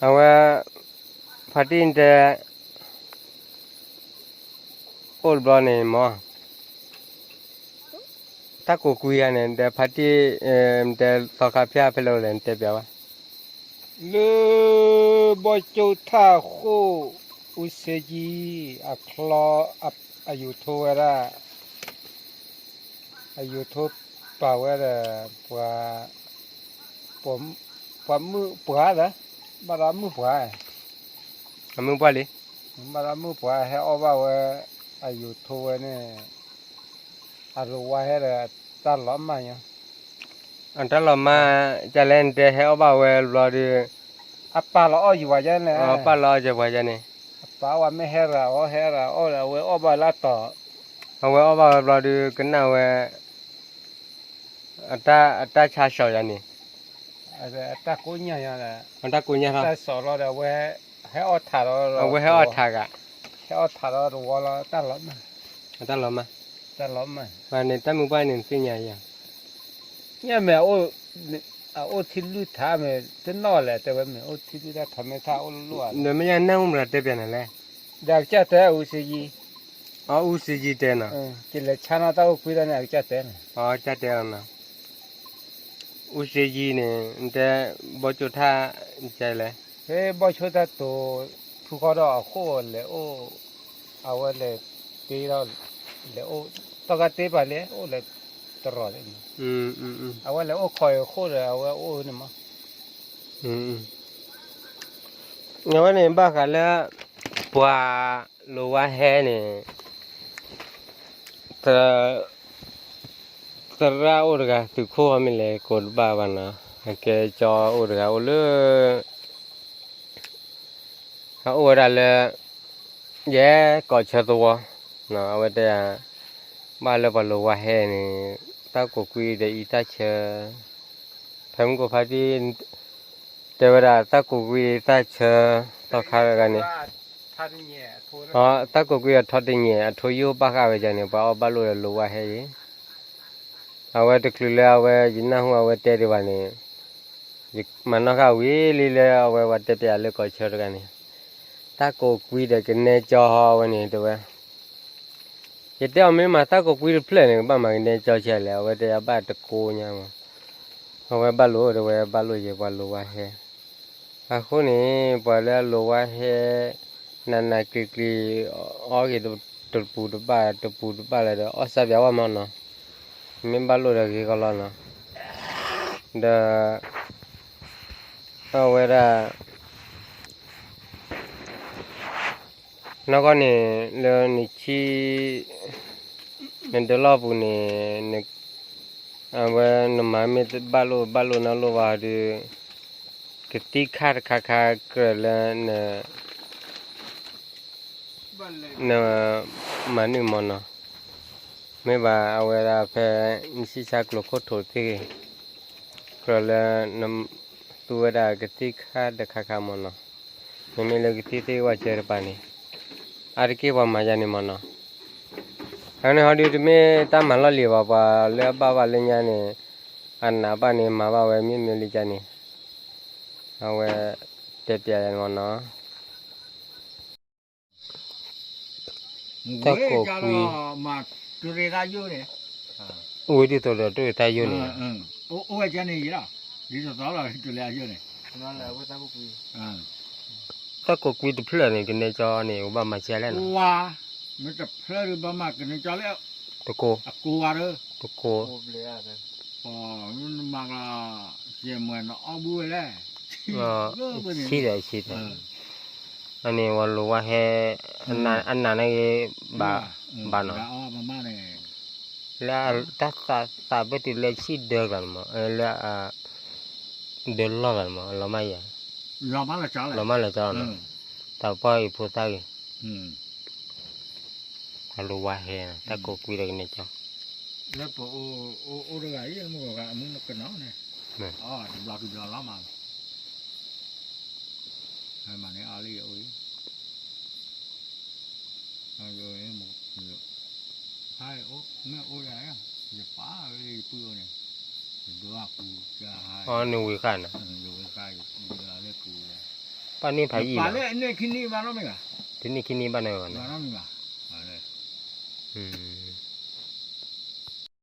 အဝဲ ဖါတံၢ်တဲ အိၣ်တဘျီန့ၣ်မ့ၢ် တၢ်ကိးကွံဂၤန့ၣ် နတဲဖါတံၢ် နတဲသီခါဖၠၣ်ဖဲလဲၣ်အိၣ်လဲၣ် နတဲပျးဝဲ လၢ ဘီၣ်ကၠိၣ်ထၣ်ဃိၣ် အူစ့ကံ အချီ အယိာ်ထိဝဲဒၣ် အယိာ်ထိပာ်ဝဲဒီး ပှၤ ပှၤမုၣ်ပှၢ်လၢ ဘၣ်ဒီးမုၣ်ပှၢ် အမုၣ်ပှၢ်လံ ဘၣ်ဒီးမုၣ်ပှၢ်ဟဲအီၣ်ဘၣ်ဝဲ အယိာ်ထိဝဲန့ၣ် အလိၤဝါဟဲဒီး တၢ်လီၤမၢ်ညါ အတၢ်လီၤမၢ် ကလဲၣ်နတဲဟဲအီၣ်ဘၣ်ဝဲဘျီဒီး အပၢ်လီၤအီၣ်ယံၤပှၤယါန့ၣ် အပၢ်လီၤအီၣ်ယံၤပှၤယါန့ၣ် အပၢ်ဝဲမ့ၢ်ဟဲရၤအီၣ်ဟဲရၤအီၣ်ဒီး အဝဲအီၣ်ဘၣ်လၢအတီၤ အဝဲအီၣ်ဘၣ်ဝဲဘျီဒီး ကနၣ်ဝဲ အတၢ်ဆါစီၤယါန့ၣ် အတၢ်ကိးညါ အတၢ်ကိးညါလီၤ တၢ်စီၤလီၤဒီး အဝဲဟဲအီၣ်ထးဒီး အဝဲဟဲအီၣ်ထးဂၤ ဟဲအီၣ်ထးဒီးတဝီလီၤ တၢ်လီၤမၢ် တၢ်လီၤမၢ် တၢ်လီၤမၢ် ပှၤန့ၣ် တၢ်မုၢ်ပှၢ်န့ၣ် နသ့ၣ်ညါယါ ညါမ့ၢ် အအိၣ်ထံလုၢ်ထါမ့ၢ် တနီၣ်လဲၣ် တဲဝဲမ့ၢ်အိၣ်ထံလုၢ်ထါထီးမ့ၢ်ထါအိၣ်လိၣ်လိၣ်ဧါ နမ့ၢ်ညါနၢ်ဟူမတၤတဲပျးနၤလဲၣ် ဒီးအကစၢ်တဲအူစ့ယံၤ အအူစ့ယံၤတဲနီၤ ကလဲၤဆါနီၣ်တၢ်အိၣ်ကွံတၢ်န့ၣ် အကစၢ်တဲနီၤ အကစၢ်တဲအီၤနီၤ အူစ့ယံၤန့ၣ် နတဲ ဘီၣ်ကၠိၣ်ထၣ် ကလဲၣ် ဖဲဘီၣ်ကၠိၣ်ထၣ်တိၤ ဖုဃီဒီးအဃိၣ်လဲၤအိၣ် အဝဲလဲၤတ့ဒီး လဲၤအိၣ် တၢ်ဂၤတ့ပာ်လဲၤအိၣ်လဲၤတရီၤ အဝဲလဲၤအိၣ်ခိးအဃိၣ်ဒီး အဝဲအိၣ်န့ၣ်မး အဝဲန့ၣ်ဘၣ်ဃးလၢ ပှၤလိၤဝါဟဲန့ၣ် သရၣ်အိၣ်တဂၤ သုးခိၣ်မ့ၢ်လဲၤကိးတဘၣ်ဘၣ်နီၤ အကဲကၠီအိၣ်တဂၤအိၣ်လၢ အအိၣ်ဝဲဒၣ်လၢ ယဲကီးဆၢသဝီ အဝဲတဲယၤ ဘၣ်လၢပှၤလိၤဝါဟဲန့ၣ် တၢ်ကိးကွံဒီးအံၤတၢ်ဆၢ ဖဲမုၢ်ကိးဖါတံၢ် တဲဝဲဒၣ်တၢ်ကိးကွံသၣ်ဆၢ သီခါတဂၤန့ၣ် တၢ်ကိးကွံအထီတညဲၣ် အထိယိၣ်ဘၣ်ဃးဝဲဒၣ်န့ၣ် ပှၤအီၣ်ဘၣ်လိၣ်ဒီးလိၤဝါဟဲအံၤ အဝဲတချုးလၢအဝဲ ယနၢ်ဟူအဝဲတဲဒံးဘၣ်န့ၣ် ယမၤနီၣ်ဃာ်ဝံၤလံလၢအဝဲပှၤတဲပျးလၢကီးဆၢတဂၤန့ၣ် တၢ်ကိးကွံဒီးကနဲကၠီဟီဝဲန့ၣ်တဲဝဲ ယတဲအီၤမ့ၢ်မၤတၢ်ကိးကွံတဖျၢၣ်န့ၣ် ကဘၣ်မၤကနဲကၠီဆဲးလဲၣ် အဝဲတဲယၤဘၣ်တကိးညါမး အဝဲဘၣ်လိၣ်တဲဝဲဘၣ်လိၣ်ယဲပှၤလိၤဝါဟဲ အဃိန့ၣ် ပှၤလၢအလိၤဝါဟဲ နးနးကျံၤကျံၤ အီၣ်က့ၤတပူၤတဘၣ် တပူၤတဘၣ်လၢဒီး အီၣ်စၢ်ပၠးဝဲမးနီၤ မ့ၢ်ဘၣ်လိၣ်ဒီးဂ့ၤကီလီၤနီၤ ဒီး အဝဲဒၣ် နီၢ်ကီၢ်န့ၣ် လၢနဆံ နဒၢလီၢ်ပူၤန့ၣ် အဝဲနမၤမ့ၢ်ဘၣ်လိၣ်ဘၣ်လိၣ်နီၢ်လိၣ်ဘၣ်ဒီး ကသံၣ်ခါတခါခါကြၢးလၢန န မၤနုာ်မးနီၤ မ့ၢ်ဘၣ်အဝဲဒၣ်ဖဲ နဆံဆါကျိၤခိၣ်ထိးသ့ၣ်ဂ့ၤ ကြၢးလၢ နသူဝဲဒၣ်ကသံၣ်ခါတခါခါမးနီၤ မ့မ့ၢ်လၢကသံၣ်သ့ၣ်ဝဲစၢၤတပၤန့ၣ် အါတက့ၢ်ပှၤမၤယါန့ၣ်မးနီၤ အန့ၣ်ဟီဒုတမ့ၢ်တၢ်မၤလီၢ်လံၤဘၣ် ပှၤလၢအဘၣ်ဘၣ်လၢညါန့ၣ် အနာ်ဘၣ်န့ၣ် မၤဘၣ်ဝဲမ့ၢ်မ့ၢ်လံကါန့ၣ် အဝဲ တဲပျးယၤန့ၣ်မးနီၤ တၢ်ကိးကွံ ဝံၤဒ်သိးဒီးတၢ်ယိၣ်န့ၣ် တၢ်ကိးကွံတဖျၢၣ်န့ၣ် ကနဲကၠီန့ၣ် ပဘၣ်မၤစၢၤလဲၣ်နီၤ တကိး တကိး ဆံးဒီးဆံးဒီး အန့ၣ်ဝဲလိၤဝါဟဲ အနာ်န့ၣ်ဂ့ၤ ဘၣ်နီၤ လၢတၢ်သးသးဘၢတုၤလၢဆံၣ်ဒၢကျါန့ၣ်မး လၢ ဒၢလီၢ်ကျါန့ၣ်မး လီၤမၢ်ယၤ လီၤမၢ်လၢကၠီနီၤ တၢ်ပီၢ်အံၤဖိသၣ်ဂ့ၤ အလိၤဝါဟဲ တၢ်ကိးကွံဒီးကနဲကၠီ လၢပအိၣ်တဂၤအံၤ မုၢ်ကနီၤန့ၣ် တဘျီကဘျီလီၤမး မၤန့ၢ်အီၤလၢယအိၣ်အံၤ မ့ၢ်အိၣ်ယၤ ယပာ်လၢယပုၢ်အိၣ်န့ၣ် ယဒိအပူၤ အီနဝံၤဃာ်န့ၣ် ယဝံၤဃာ် ယလၢပူၤယၤ ပာ်န့ၢ်ဖးယံာ်လီၤ, တနံၣ်ခံနံၣ်ဘၣ်န့ၣ်ဘၣ်,